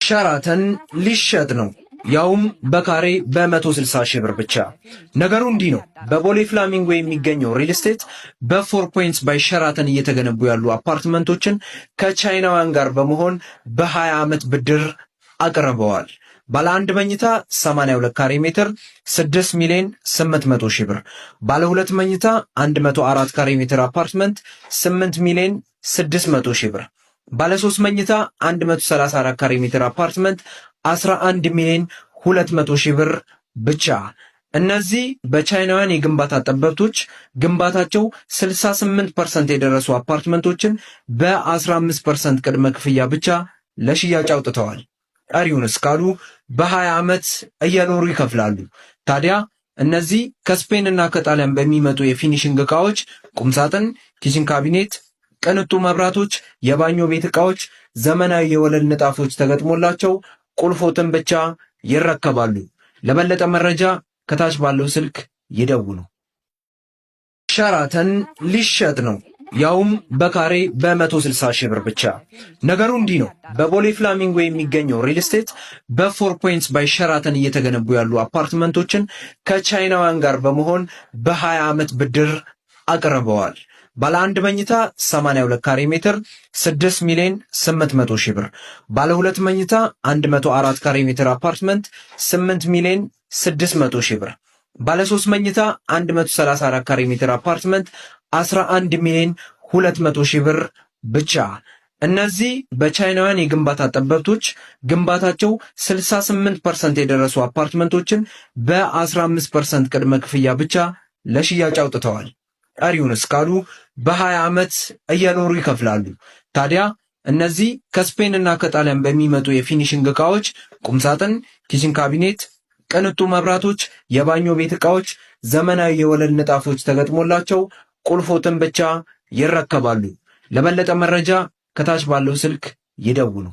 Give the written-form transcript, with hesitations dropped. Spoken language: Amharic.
ሸራተን ሊሸጥ ነው፣ ያውም በካሬ በ160 ሺህ ብር ብቻ። ነገሩ እንዲህ ነው። በቦሌ ፍላሚንጎ የሚገኘው ሪል ስቴት በ Four Points by ሸራተን እየተገነቡ ያሉ አፓርትመንቶችን ከቻይናውያን ጋር በመሆን በ20 ዓመት ብድር አቅርበዋል። ባለ አንድ መኝታ 82 ካሬ ሜትር 6 ሚሊዮን 800 ሺህ ብር፣ ባለ ሁለት መኝታ 104 ካሬ ሜትር አፓርትመንት 8 ሚሊዮን 600 ሺህ ብር፣ ባለ 3 መኝታ 134 ካሬ ሜትር አፓርትመንት 11 ሚሊዮን 200 ሺህ ብር ብቻ። እነዚህ በቻይናውያን የግንባታ ጠበብቶች ግንባታቸው 68% የደረሱ አፓርትመንቶችን በ15% ቅድመ ክፍያ ብቻ ለሽያጭ አውጥተዋል። ቀሪውን እስካሉ በ20 ዓመት እየኖሩ ይከፍላሉ። ታዲያ እነዚህ ከስፔን እና ከጣሊያን በሚመጡ የ finishing ዕቃዎች ቁምሳጥን፣ kitchen cabinet፣ ቅንጡ መብራቶች፣ የባኞ ቤት ዕቃዎች፣ ዘመናዊ የወለል ንጣፎች ተገጥሞላቸው ቁልፎትን ብቻ ይረከባሉ። ለበለጠ መረጃ ከታች ባለው ስልክ ይደውሉ። ሸራተን ሊሸጥ ነው፣ ያውም በካሬ በ160 ሺህ ብር ብቻ። ነገሩ እንዲህ ነው። በቦሌ ፍላሚንጎ የሚገኘው ሪል ስቴት በ Four Points by ሸራተን እየተገነቡ ያሉ አፓርትመንቶችን ከቻይናውያን ጋር በመሆን በ20 ዓመት ብድር አቅርበዋል። ባለ አንድ መኝታ 82 ካሬ ሜትር 6 ሚሊዮን 800 ሺህ ብር፣ ባለ ሁለት መኝታ 104 ካሬ ሜትር አፓርትመንት 8 ሚሊዮን 600 ሺህ ብር፣ ባለ 3 መኝታ 134 ካሬ ሜትር አፓርትመንት 11 ሚሊዮን 200 ሺህ ብር ብቻ። እነዚህ በቻይናውያን የግንባታ ጠበብቶች ግንባታቸው 68% የደረሱ አፓርትመንቶችን በ15% ቅድመ ክፍያ ብቻ ለሽያጭ አውጥተዋል። ቀሪውን እስካሉ በ20 ዓመት እየኖሩ ይከፍላሉ። ታዲያ እነዚህ ከስፔን እና ከጣሊያን በሚመጡ የ finishing ዕቃዎች ቁምሳጥን፣ kitchen cabinet፣ ቅንጡ መብራቶች፣ የባኞ ቤት ዕቃዎች፣ ዘመናዊ የወለል ንጣፎች ተገጥሞላቸው ቁልፎትን ብቻ ይረከባሉ። ለበለጠ መረጃ ከታች ባለው ስልክ ይደውሉ።